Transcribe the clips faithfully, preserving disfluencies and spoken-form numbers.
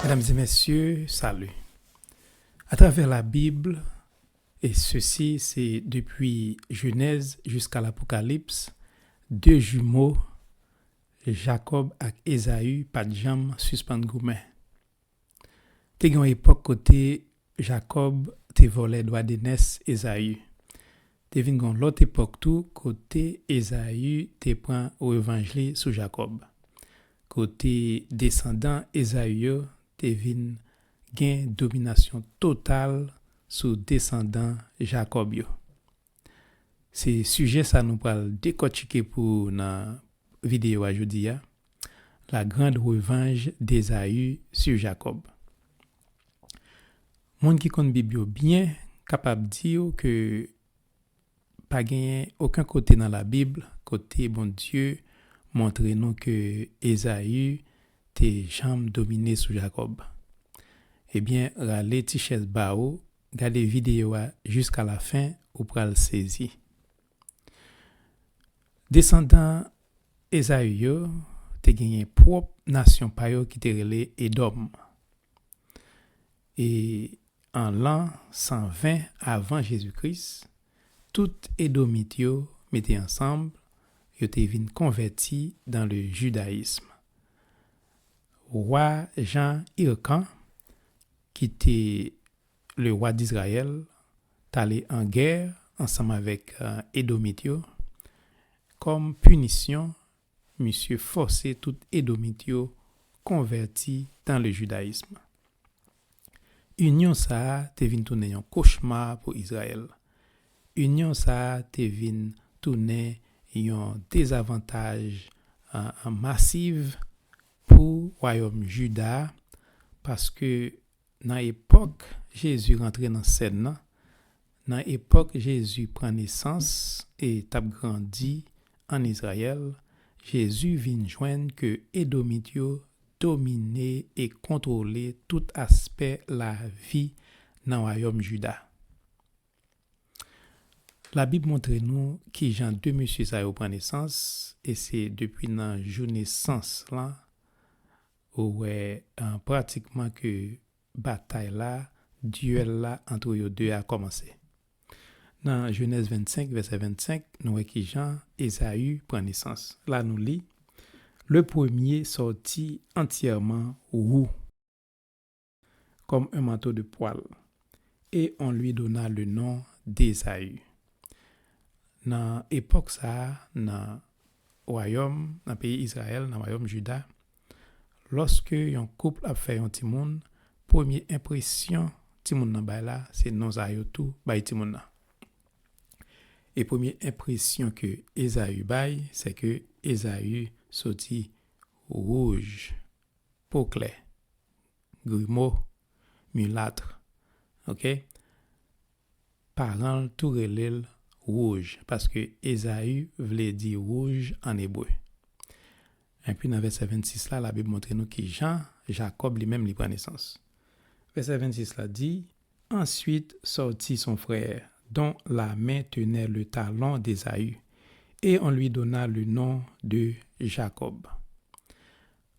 Mesdames et messieurs, salut. À travers la Bible, et ceci c'est depuis Genèse jusqu'à l'Apocalypse, deux jumeaux, Jacob ak Esaü pa t janm sispann goumen. Te gen yon epòk kote Jacob te vòlè dwa de nès Esaü. Te vin gen yon lòt epòk tou kote Esaü te pran revanj li sou Jacob. Kote desandan Esaü yo te vin gen dominasyon total sou desandan Jacob yo. Se sijè sa nou pral dekòtike pou nan videyo a jodi a, La grande revanche d'Ésaü sur Jacob. Moun ki konn Bib yo byen kapab di w ke pa genyen okenn kote nan Labib kote Bondye montre nou ke Ezayi te janm domine sou Jakòb. Ebyen, rale ti chèz ba ou, gade videyo a jiska lafen, ou pral sezi. Desandan Ezayi yo te genyen pwòp nasyon pa yo ki te rele Edòm. E an lan san ven avan Jezi Kris, tout Edomit yo mete ansanm, yo te vin konvèti dans le judaïsme. Wa Jan Hirkan, ki te le wa d'Izrayèl, t ale an gè ansanm avèk, e, Edomit yo. Kòm pinisyon, misye fòse tout Edomit yo konvèti dans le judaïsme. Inyon sa a te vin tounen yon kochma pou Izrayèl. Inyon sa a te vin tounen yon dezavantaj, a, a, masiv pou wayòm Jida, paske nan epòk Jezi rantre nan sèn nan, nan epòk Jezi pran nesans e t ap grandi ann Izrayèl, Jezi vin jwenn ke Edomit yo domine e kontwole tout aspè lavi nan wayòm Jida. Labib montre nou kijan de mesye sa yo pran nesans, e se depi nan jou nesans lan, ou wè, e, pratikman ke batay la, dyèl la ant yo de a kòmanse. Nan Jenèz vennsenk, vèsè vennsenk, nou wè kijan Ezayi pran nesans. La nou li, Le premier sortit entièrement roux, comme un manteau de poil, et on lui donna le nom d'Ésaü. Nan epòk sa a, nan wayòm, nan peyi Izrayèl, nan wayòm Jida, lòske yon koup ap fè yon timoun, premye enpresyon timoun nan bay la, se non sa yo tou bay timoun nan. E premye enpresyon ke Ezayi bay, se ke Ezayi soti wouj, po klè, grimo, milat. Oke? Paran l tou rele l wouj, paske Ezayi vle di wouj ann ebre. Epi nan vèsè vennsis la, Labib montre nou kijan Jakòb li menm li pran nesans. Vèsè vennsis la di, Ensuite sortit son frère, dont la main tenait le talon d'Ésaü, et on lui donna le nom de Jacob.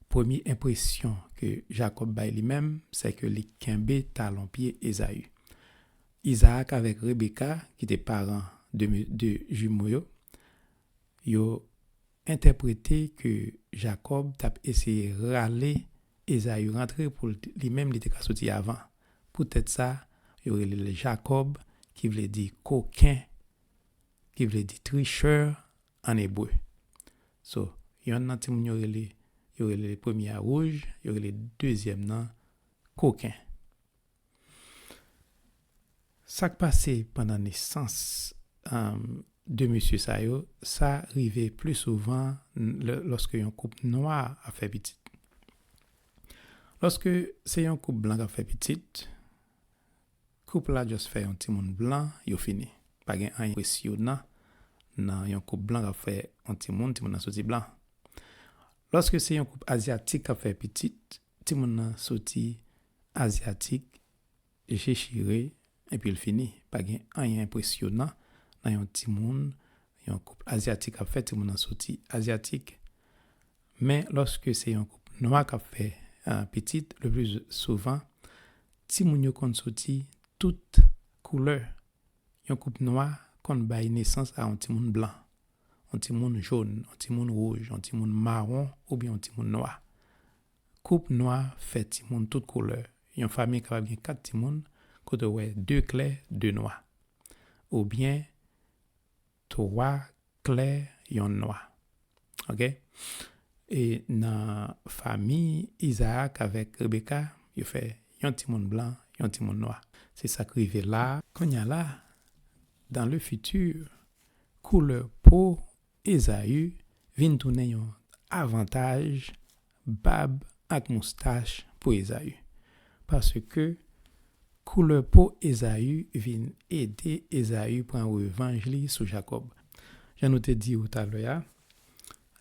Premye enpresyon ke Jakòb bay li menm, se ke li kenbe talon pye Ezayi. Izaak avèk Rebeka, ki te paran de, de jimo yo, yo entèprete ke Jakòb t ap eseye rale Ezayi rantre pou l, li menm li te ka soti avan. Poutèt sa, yo rele l Jakòb, ki vle di koken, ki vle di trichè ann ebre. So, yonn nan timoun yo rele, yo rele premye a wouj, yo rele dezyèm nan koken. Sa k pase pandan nesans, um, de mesye sa yo, sa rive pli souvan lè, lòske yon koup nwa ap fè pitit. Lòske se yon koup blan k ap fè pitit, koup la just fè yon timoun blan, yo fini. Pa gen anyen enpresyonan nan yon koup blan k ap fè yon timoun, timoun nan soti blan. Lòske se yon koup azyatik k ap fè pitit, timoun nan soti azyatik, je chire, epi l fini. Pa gen anyen enpresyonan nan yon timoun, yon koup azyatik ap fè, timoun nan soti azyatik. Men lòske se yon koup nwa k ap fè, pitit, le pli souvan, timoun yo konn soti tout koulè. Yon koup nwa konn bay nesans a yon timoun blan, yon timoun jòn, yon timoun wouj, yon timoun mawon oubyen yon timoun nwa. Koup nwa fè timoun tout koulè. Yon fanmi kapab gen kat timoun, kote w wè de klè, de nwa. Oubyen twa klè, yon nwa. Oke? E nan fanmi Izaak avèk Rebeka, yo fè yon timoun blan, yon timoun nwa. Se sa k rive la. Kounye a la, dans le futur, koulè po Ezayi vin tounen yon avantaj, bab ak moustach pou Ezayi. Paske koulè po Ezayi vin ede Ezayi pran revanj li sou Jakòb. Jan nou te di ou talè a,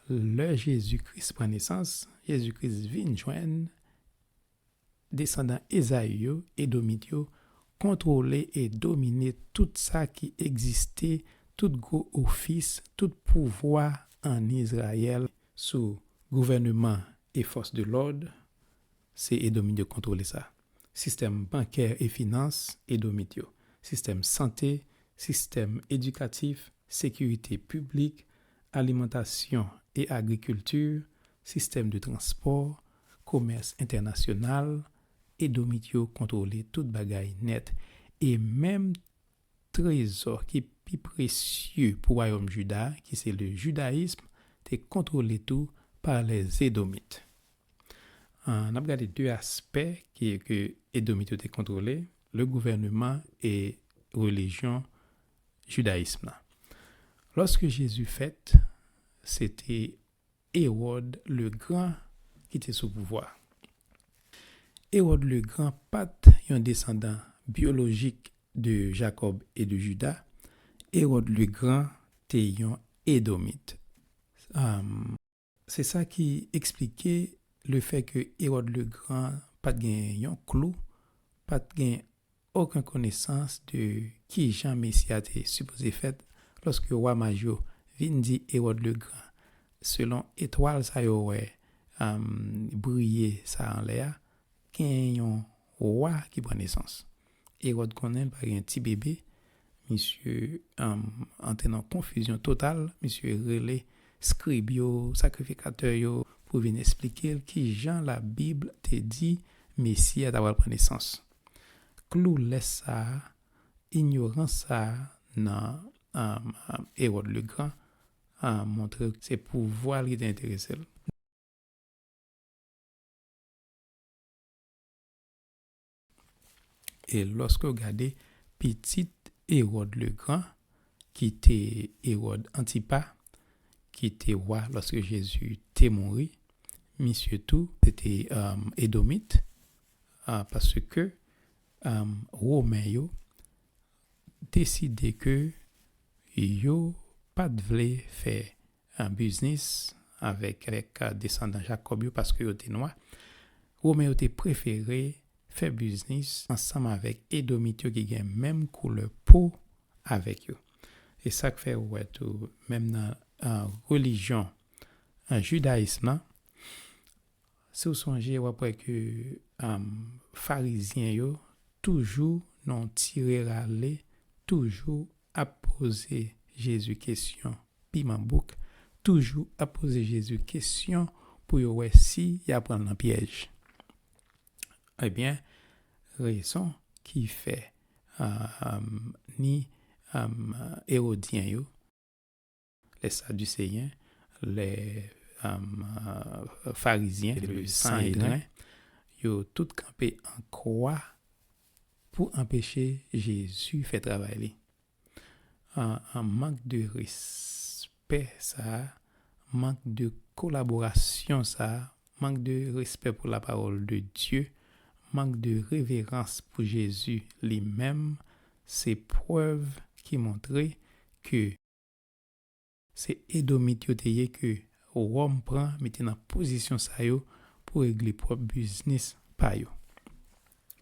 lè Jezi Kris pran nesans, Jezi Kris vin jwenn desandan Ezayi yo, Edomit yo, kontwole e domine tout sa ki egziste, tout gwo ofis, tout pouvwa ann Izrayèl. Sou gouvèneman e fòs de lòd, se Edomit yo kontwole sa. Sistèm bankè e finans, Edomit yo. Sistèm sante, sistèm edikatif, sekirite piblik, alimantasyon e agrikilti, sistèm de transpò, komès entènasyonal, Edomit yo kontwole tout bagay nèt. E menm trezò ki pi presye pou wayòm Jida, ki se le judayism, te kontwole tou pa les Edomites. Ah, n ap gade de aspè ke, ke Edomit yo te kontwole, le gouvèneman e relijyon jidayism nan. Lòske Jezi fèt, se te Ewòd le Gran ki te sou pouvwa. Ewòd le Gran pa t yon desandan byolojik de Jakòb e de Jida. Ewòd le Gran te yon Edomit. Am, se sa ki eksplike lefè ke Ewòd le Gran pa t gen yon klou, pa t gen okenn konesans de kijan Mesi a te sipoze fèt. Lòske wa maj yo vin di Ewòd le Gran, selon etwal sa yo wè, am, briye sa anlè a, gen yon wa ki pran nesans. Ewòd konnen l pa gen ti bebe, misye, am, antre nan konfizyon total, misye rele skrib yo, sakrifikatè yo, pou vin eksplike l kijan Labib te di Mesi a ta pral pran nesans. Kloulès sa a, inyorans sa a nan, am, am, Ewòd le Gran, am, montre se pouvwa l ki te enterese l. E lòske w gade pitit Ewòd le Gran, ki te Ewòd Antipa, ki te wa lòske Jezi te mouri, misye tou, se te, um, Edomit, uh, paske, um, Women yo deside ke yo pa t vle fè, uh, biznis avèk, avèk, uh, desandan Jakòb yo paske yo te nwa. Women yo te prefere fè biznis ansanm avèk Edomit yo ki gen menm koulè po avèk yo. E sa k fè ou wè tou, menm nan, uh, relijyon, uh, jidayism nan, si w sonje, w ap wè ke, um, Farizyen yo toujou nan yon tire rale, toujou ap poze Jezi kesyon piman bouk, toujou ap poze Jezi kesyon pou yo wè si y a pran l nan pyèj. Ebyen, rezon ki fè, um, ni, um, Erodyen yo, les Sadducéens, les, um, Farizyen, le Sanedren, yo tout kanpe an kwa pou anpeche Jezi fè travay li. An, an mank de respè sa a, mank de kolaborasyon sa a, mank de respè pou lapawòl de Dye, mank de reverans pou Jezi li menm, se prèv ki montre ke se Edomit yo te ye ke Wòm pran mete nan pozisyon sa yo pou regle pwòp biznis pa yo.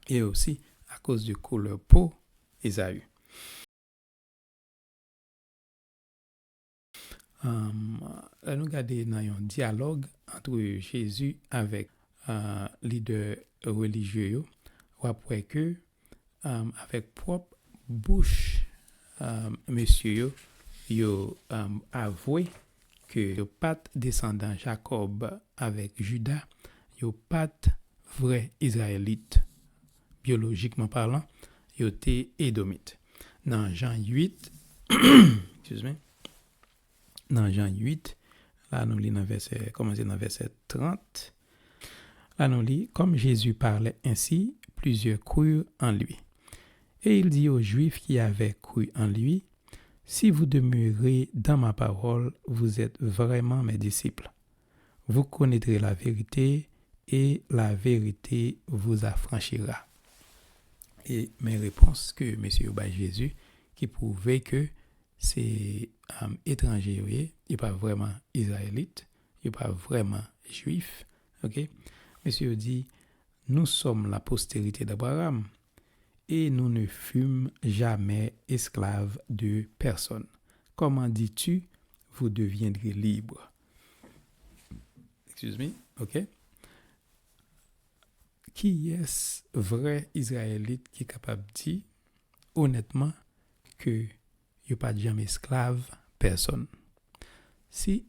E osi, akoz de koulè po Ezayi. Anm, lè nou gade nan yon dyalòg ant Jezi avèk, uh, lidè relijye yo, w ap wè ke um, avèk pwòp bouch um, mesye yo, yo um, avwe ke yo pa t desandan Jakòb avèk Jida, yo pa t vrè Izrayelit. Byolojikman palan, yo te Edomit. Nan Jan uit, excuse me, nan Jan uit, la nou li nan vèsè, kòmanse nan vèsè trant, la nou li, comme Jésus parlait ainsi, plusieurs crurent en lui. Et il dit aux Juifs qui avaient cru en lui, si vous demeurez dans ma parole, vous êtes vraiment mes disciples. Vous connaîtrez la vérité et la vérité vous affranchira. E men repons ke mesye yo bay Jezi ki pwouve ke se um, etranje yo ye, yo pa vrèman Izrayelit, yo pa vrèman Jwif. Ok? Mesye yo di, nous sommes la postérité d'Abraham et nous ne fûmes jamais esclaves de personne. Comment dis-tu, vous deviendrez libres? Excuse me, ok? Kiyès vrè Izrayelit ki kapab di onètman ke yo pa t janm esklav pèsonn? Si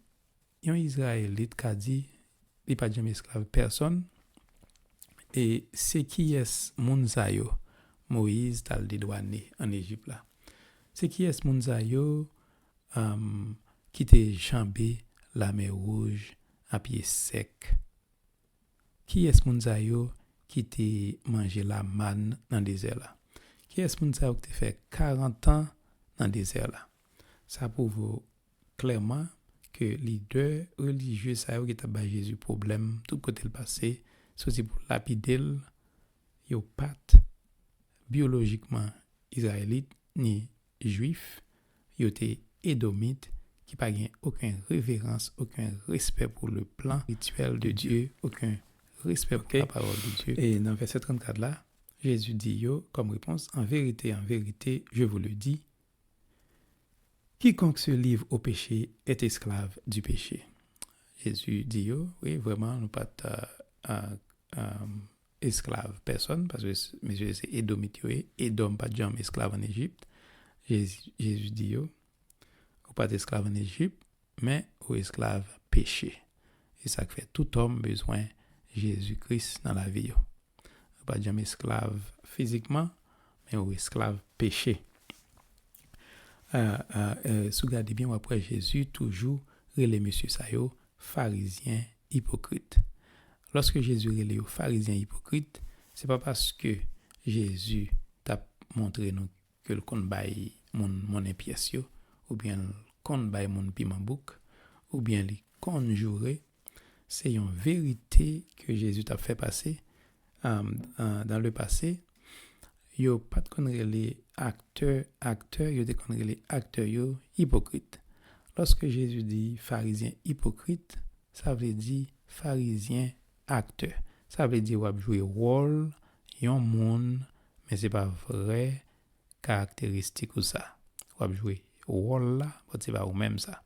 yon Izrayelit ka di li pa t janm esklav pèsonn, e se kiyès moun sa yo Moyiz t al dedwane ann Ejip la? Se kiyès moun sa yo um, ki te janbe Lamè Wouj a pye sèk? Kiyès moun sa yo ki te manje lamàn nan dezè la? Kiyès moun sa yo ki te fè karant an nan dezè la? Sa pwouve w klèman ke lidè relijye sa yo ki t ap bay Jezi pwoblèm tout kote l pase, soti pou lapide l, yo pa t byolojikman Izrayelit ni Jwif, yo te Edomit ki pa gen okenn reverans, okenn respè pou le plan spirituel de Dieu, okenn respè pou la parole de Dieu. E nan vèsè trannkat la, Jezi di yo kòm repons, en vérité, en vérité, je vous le dis, quiconque se livre au péché est esclave du péché. Jezi di yo, wi, vrèman, nou pa t uh, uh, um, esklav pèsonn, paske mesye se Edomit yo ye. Edòm pa t janm esklav ann Ejip. Jezi, Jezi di yo, ou pa t esklav ann Ejip, men ou esklav peche. E sa k fè tout òm bezwen Jezi Kris nan lavi yo. Ou pa t janm esklav fizikman, men ou esklav peche. Uh, uh, uh, si w gade byen, w ap wè Jezi toujou rele mesye sa yo farizyen ipokrit. Lòske Jezi rele yo farizyen ipokrit, se pa paske Jezi t ap montre nou ke l konn bay moun monnen pyès yo, oubyen l konn bay moun piman bouk, oubyen li konn joure. Se yon verite ke Jezi t ap fè pase. Um, uh, dans le passé, yo pa t konn rele aktè aktè, yo te konn rele aktè yo ipokrit. Lòske Jezi di farizyen ipokrit, sa vle di farizyen aktè. Sa vle di w ap jwe wòl yon moun, men se pa vrè karakteristik ou sa. W ap jwe wòl la, but se pa ou menm sa.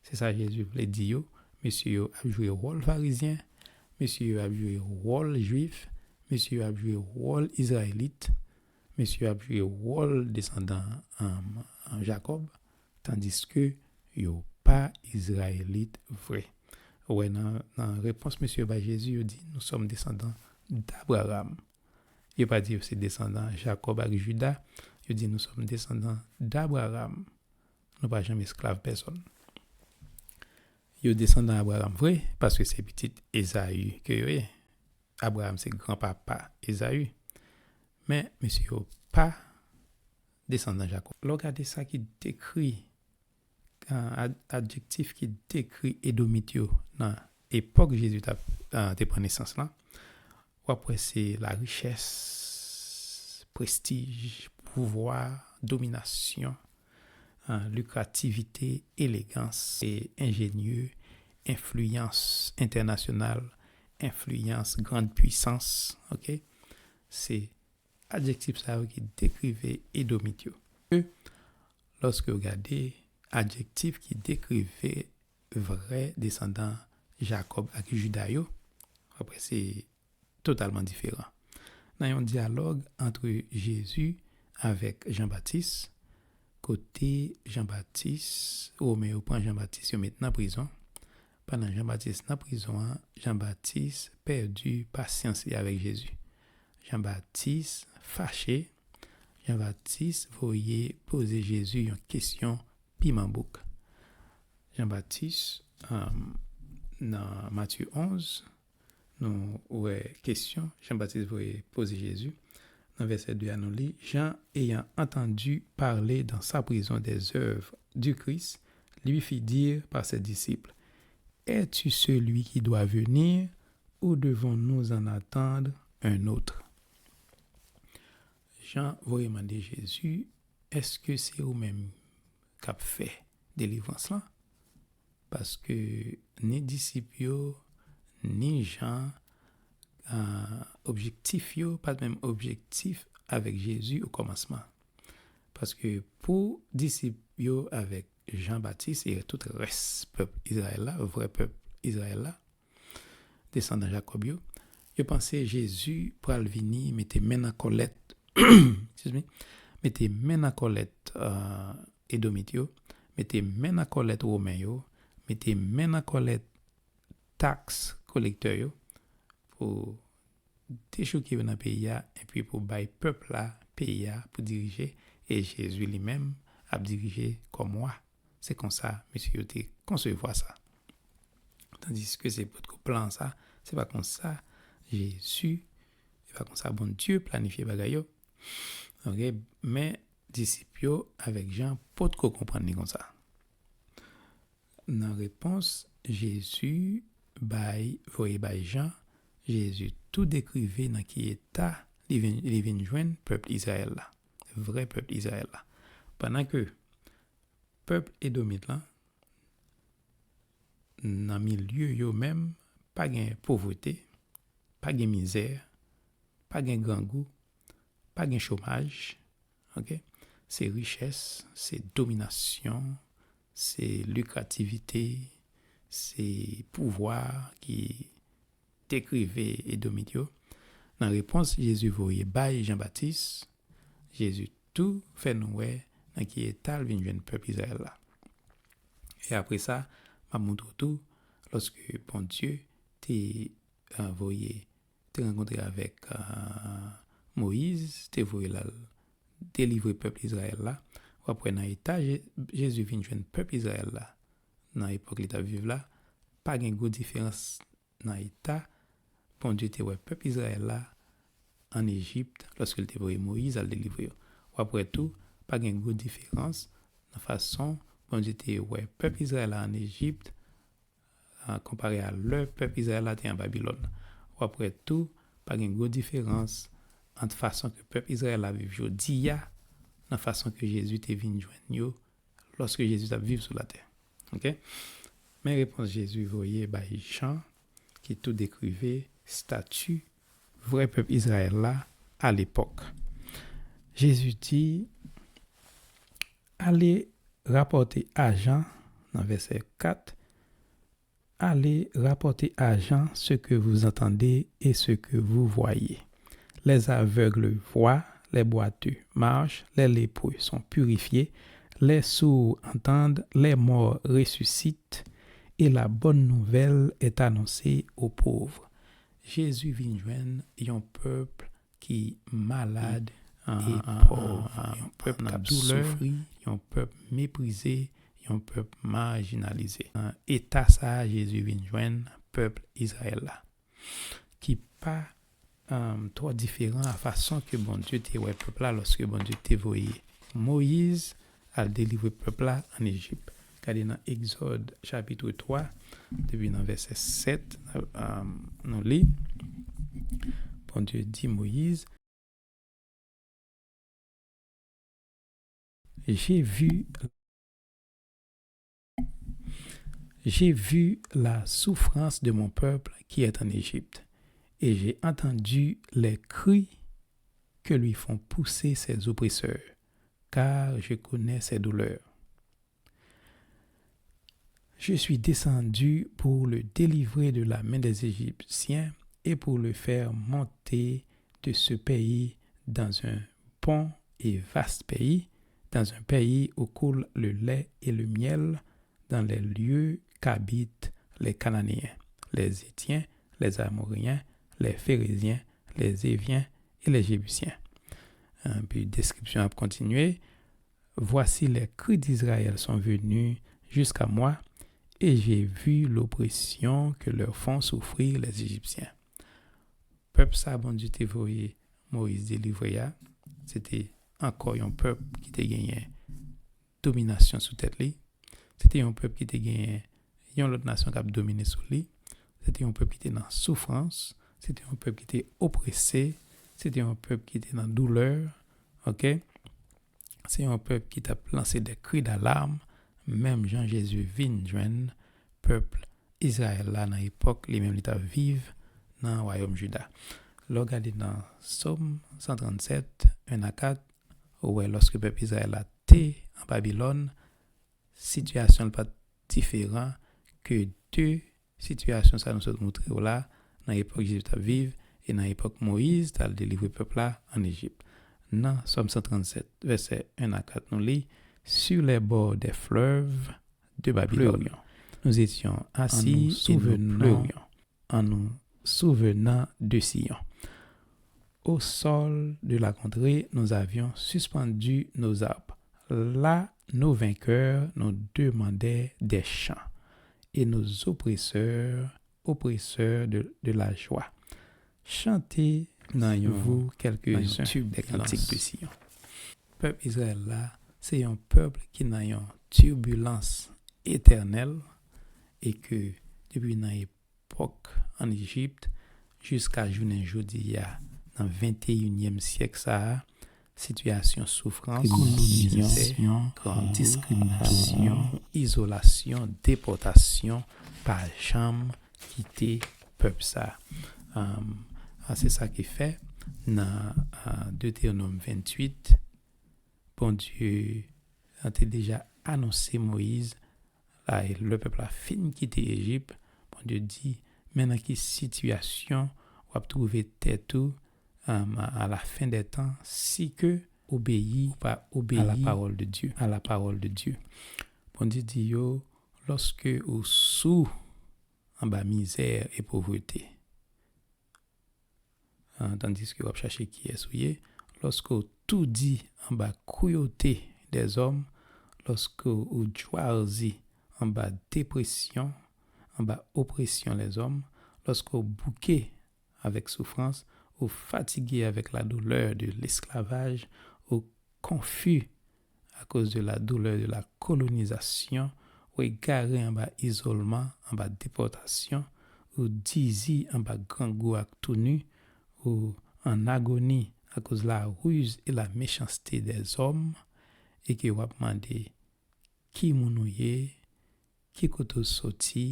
Se sa Jezi vle di yo. Mesye yo ap jwe wòl farizyen, mesye yo ap jwe wòl jwif, mesye yo ap jwe wòl izrayelit, mesye yo ap jwe wòl desandan um, Jakòb, tandiske yo pa izrayelit vre. Ou wè nan, nan repons mesye yo bay Jezi, yo di, nous sommes descendants d'Abraham. Yo pa di yo se desandan Jakòb ak Jida. Yo di, nous sommes descendants d'Abraham. Nou pa janm esklav pèsonn. Yo desandan Abraham vre, paske se pitit Ezayi ke yo ye. Abraham se granpapa Ezayi. Men, mesye yo pa desandan Jakòb. Lè w gade sa ki dekri, uh, ad, adjektif ki dekri Edomit yo nan epòk Jezi t ap uh, te pran nesans lan, w ap wè se larichès, prestij, pouvwa, dominasyon, uh, likrativite, elegans, e enjenye, enfliyans entènasyonal, enfliyans, grand puissance, ok? Se adjektif sa yo ki dekrive Edomit yo. Lòske w gade adjektif ki dekrive vrè desandan Jakòb ak Jida yo, Apre, se totalman diferan. Nan yon dyalòg ant Jezi avèk Jan Batis, kote Jan Batis, Women yo pran Jan Batis, yo met nan prizon. Pandan Jan Batis nan prizon an, Jan Batis pèdi pasyans li avèk Jezi. Jan Batis fache, Jan Batis voye poze Jezi yon kesyon piman bouk. Jan Batis, um, nan Matye onz, nou wè kesyon Jan Batis voye poze Jezi. Nan vèsè de a, nou li, Jean, ayant entendu parler dans sa prison des œuvres du Christ, lui fit dire par ses disciples, es-tu celui qui doit venir ou devons-nous en attendre un autre? Jan voye mande Jezi, èske se ou menm k ap fè delivrans lan? Paske ni disip yo, ni Jan, ah, objektif yo pa t menm objektif avèk Jezi o kòmansman. Paske pou disip yo avèk Jan Batis e tout rès pèp Izrayèl la, vrè pèp Izrayèl la, desandan Jakòb yo, yo panse Jezi pral vini mete men nan kòlèt, excuse me, mete men nan kòlèt, euh, Edomit yo, mete men nan kòlèt Women yo, mete men nan kòlèt taks kolektè yo, pou dechouke yo nan peyi a, epi pou bay pèp la peyi a pou dirije, e Jezi li menm ap dirije kòm wa. Se konsa mesye yo te konsevwa sa. Tandiske se potko plan sa, se pa konsa Jezi, se pa konsa Bondye planifye bagay yo. Ok, men disip yo avèk Jan potko konprann li konsa. Nan repons Jezi bay, voye bay Jan, Jezi tou dekrive nan ki eta li vin, li vin jwenn pèp Izrayèl la, vrè pèp Izrayèl la. Pandan ke pèp Edomit lan, nan milye yo menm, pa gen povrete, pa gen mizè, pa gen grangou, pa gen chomaj, ok? Se richès, se dominasyon, se likrativite, se pouvwa ki dekrive Edomit yo. Nan repons Jezi voye bay Jan Batis, Jezi tou fè nou wè nan ki eta l vin jwenn pèp Izrayèl la. E apre sa, m ap montre w tou, lòske Bondye te, euh, voye, te rankontre avèk, euh, Moyiz, te voye l al delivre pèp Izrayèl la, w ap wè nan eta Je-, Jezi vin jwenn pèp Izrayèl la, nan epòk li t ap viv la, pa gen gwo diferans nan eta Bondye te wè pèp Izrayèl la ann Ejip lòske l te voye Moyiz al delivre yo. W ap wè tou, pa gen gwo diferans nan fason Bondye te wè pèp Izrayèl la ann Ejip, a, konpare a lè pèp Izrayèl la te an Babilòn. W ap wè tou, pa gen gwo diferans ant fason ke pèp Izrayèl la viv jodi a, nan fason ke Jezi te vin jwenn yo lòske Jezi t ap viv sou latè. Ok? Men repons Jezi voye bay Jan, ki tou dekrive stati vrè pèp Izrayèl la alepòk. Jezi di, Allez rapporter à Jean, nan vèsè kat, Allez rapporter à Jean ce que vous entendez et ce que vous voyez. Les aveugles voient, les boiteux marchent, les lépreux sont purifiés, les sourds entendent, les morts ressuscitent, et la bonne nouvelle est annoncée aux pauvres. Jezi vin jwenn yon pèp ki malad e pòv, yon pèp k ap soufri, yon pèp meprize, yon pèp majinalize. Nan eta sa a, Jezi vin jwenn pèp Izrayèl la, ki pa, um, twò diferan a fason ke Bondye te wè pèp la lòske Bondye te voye Moyiz al delivre pèp la ann Ejip. Gade nan Egzòd chapit twa, depi nan vèsè sèt, um, nou li, Bondye di Moyiz, J'ai vu, j'ai vu la souffrance de mon peuple qui est en Égypte, et j'ai entendu les cris que lui font pousser ses oppresseurs, car je connais ses douleurs. Je suis descendu pour le délivrer de la main des Égyptiens, et pour le faire monter de ce pays dans un bon et vaste pays, dans un pays où coule le lait et le miel, dans les lieux qu'habitent les Cananéens, les Héthiens, les Amoréens, les Phéréziens, les Éviens et les Jébusiens. Epi deskripsyon ap kontinye. Voici, les cris d'Israël sont venus jusqu'à moi, et j'ai vu l'oppression que leur font souffrir les Égyptiens. Pèp sa Bondye te voye Moyiz delivre a, se te ankò yon pèp ki te genyen dominasyon sou tèt li. Se te yon pèp ki te genyen yon lòt nasyon k ap domine sou li. Se te yon pèp ki te nan soufrans. Se te yon pèp ki te oprese. Se te yon pèp ki te nan doulè. Ok? Se yon pèp ki t ap lanse de kri dalam, menm jan Jezi vin jwenn pèp Izrayèl la nan epòk li menm li t ap viv nan wayòm Jida. Lè w gade nan Sòm san trannsèt, en a kat, ou wè lòske pèp Izrayèl la te an Babilòn, sitiyasyon l pa t diferan ke de sitiyasyon sa nou sot moutre w la, nan epòk Jezi t ap viv e nan epòk Moyiz t al delivre pèp la ann Ejip. Nan Sòm san trannsèt, vèsè en a kat, nou li, Sur les bords des fleuves de Babylone, nous étions assis et nous pleurions en nous souvenant de Sion. Au sol de la contrée, nous avions suspendu nos arpes. Là, nos vainqueurs nous demandaient des chants et nos oppresseurs, oppresseurs de, de la joie. Chante nan yon, vous, quelques-uns des cantiques de Sion. Pèp Izrayèl la, se yon pèp ki nan yon tibilans etènèl e ke depi nan epòk ann Ejip jiska jounen jodi a, nan venteyinyèm syèk sa a, sitiyasyon soufrans, kolonizasyon, diskriminasyon, izolasyon, depòtasyon pa janm kite pèp sa. Am, a, se sa ki fè nan, a, Detewonòm venntuit, Bondye, a, te deja anonse Moyiz, la, e lè pèp la fin kite Ejip, Bondye di, men nan ki sitiyasyon w ap twouve tèt ou, am, à la fin des temps, si que obeyi, ou pa obeyi à la parole de Dieu, à la parole de Dieu. Bondye di yo, lòske ou sou anba mizè e povrete, a, tandiske w ap chache kiyès ou ye, lòske w toudi anba kruauté des hommes, lòske w chwazi anba depresyon, anba opresyon lèzòm, lòske w bouke avèk soufrans, ou fatige avèk la douleur de l'esclavage, ou confus à cause de la douleur de la colonisation, ou egare anba izolman, anba depòtasyon, ou dizi anba grangou ak touni, ou en agonie à cause la ruse et la méchanceté des hommes, e ke w ap mande ki moun ou ye, ki kote w soti,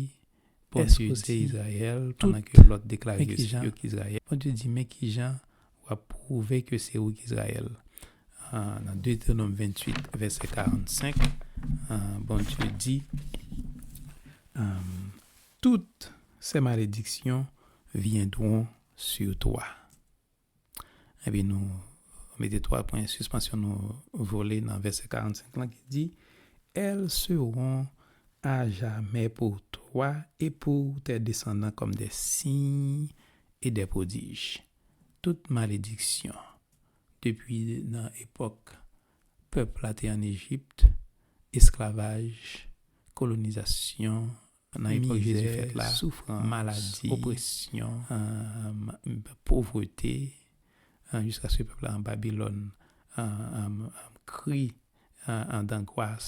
èske w se Izrayèl, pandan ke lòt deklare ke se yo ki Izrayèl. Bondye di, men ki jan w ap pwouve ke se ou ki Izrayèl. A, nan Detewonòm venntuit, vèsè karannsenk, a, Bondye di, a, toutes ces malédictions viendront sur toi. Epi nou mete twa pwen sispansyon, nou vole nan vèsè karannsenk lan ki di, Elles seront à jamais pour toi et pour tes descendants comme des signes et des prodiges. Tout malediksyon, depi nan epòk pèp la te ann Ejip, esklavaj, kolonizasyon, nan epòk Jezi fèt la, soufrans, maladi, opresyon, a, povrete, a, jiskaske pèp la an Babilòn, a, a, a, kri, a, a, dangwas,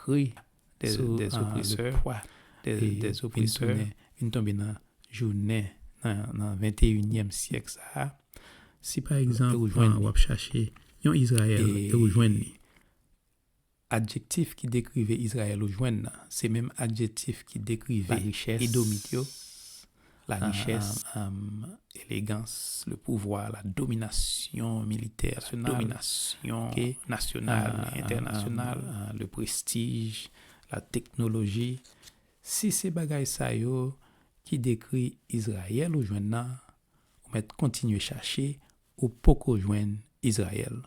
kri des, des oppresseurs, des, des oppresseurs, vin tonbe nan jounen, nan, nan venteyinyèm syèk sa a. Si pa egzanp, w ap chache yon Izrayèl e w jwenn li. Adjektif ki dekrive Izrayèl ou jwenn nan, se menm adjektif ki dekrive Edomit yo, larichès, elegans, le pouvwa, la dominasyon militè, la dominasyon nasyonal, entènasyonal, le prestij, la teknoloji. Si se bagay sa yo ki dekri Izrayèl ou jwenn nan, ou mèt kontinye chache, ou poko jwenn Izrayèl.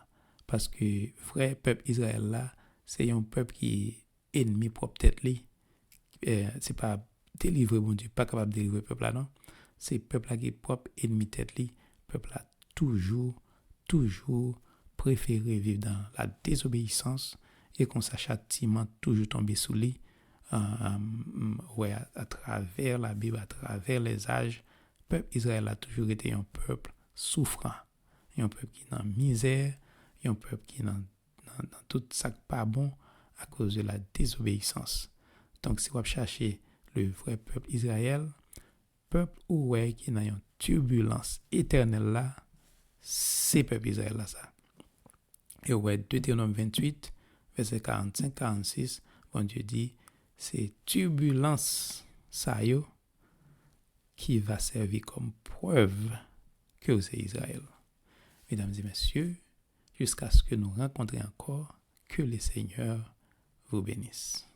Paske vrè pèp Izrayèl la, se yon pèp ki enmi pwòp tèt li. Eh, se pa delivre Bondye, pa kapab delivre pèp la non. Se pèp la ki pwòp enmi tèt li. Pèp la toujou, toujou prefere viv dan la dezobeyisans e konsa chatiman toujou tonbe sou li. Wè, atravè Labib, atravè lèzaj, pèp Izrayèl la toujou rete yon pèp soufran, yon pèp ki nan mizè, yon pèp ki nan, nan, nan tout sa k pa bon akoz de la dezobeyisans. Donk, si w ap chache le vrè pèp Izrayèl, pèp ou wè ki nan yon tibilans etènèl la, se pèp Izrayèl la sa. E ou wè Deutéronome vingt-huit, vèsè karannsenk, karannsis, Bondye di, se tibilans sa yo qui va servir comme preuve que vous êtes Israël. Mesdames et messieurs, jusqu'à ce que nous rencontrions encore, que le Seigneur vous bénisse.